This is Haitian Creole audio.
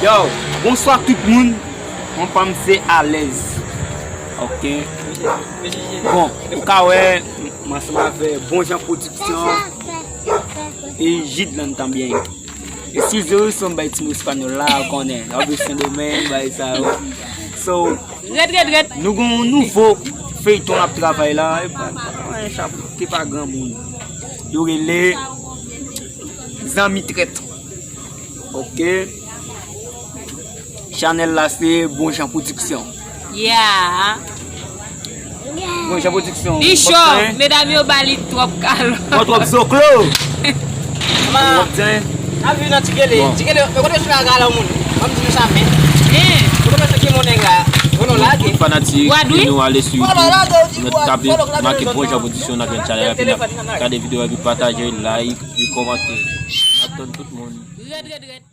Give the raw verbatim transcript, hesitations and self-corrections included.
Yo, bonswa tout moun. Mwen pa m se Alèz. Ok. Bon, ou ka wè, m ansanm avè Bon Jan Pwodiksyon e Jidlan tanbyen. Eskize wi si m bay ti mo espanyòl la, ou konnen. Yo vin Sendomeng, bay sa yo. So, Red, red, red. Nou gen yon nouvo feyton n ap travay la. E pa, pa, pa, chapo, te pa granmoun. Yo rele Zanmi Trèt. Ok. Chanèl la se Bon Jan Pwodiksyon. Yeah. Bon Jan Pwodiksyon. Li cho, medam yo ba li twòp kalò. Mwen twòp zoklo. Ma, Twòp zen. N ap viv nan Tikele. Bon. Tikele, yo konn yo sou la gala moun. Ban m di nou sa, men. Eh, Yo konn yo sou ki moun nèg la. Yo nou lage. Tout fanatik, Wadwi? Vin nou ale swiv Fòlò lage, ou di nou kwa, tape fòlò, fòlò, make fòlò, Bon Jan fòlò, Pwodiksyon nan fòlò, chanèl la, telefòn vin nan, gade videyo epi pataje, like, epi kòmante. N ap tann tout moun. Red, red, red.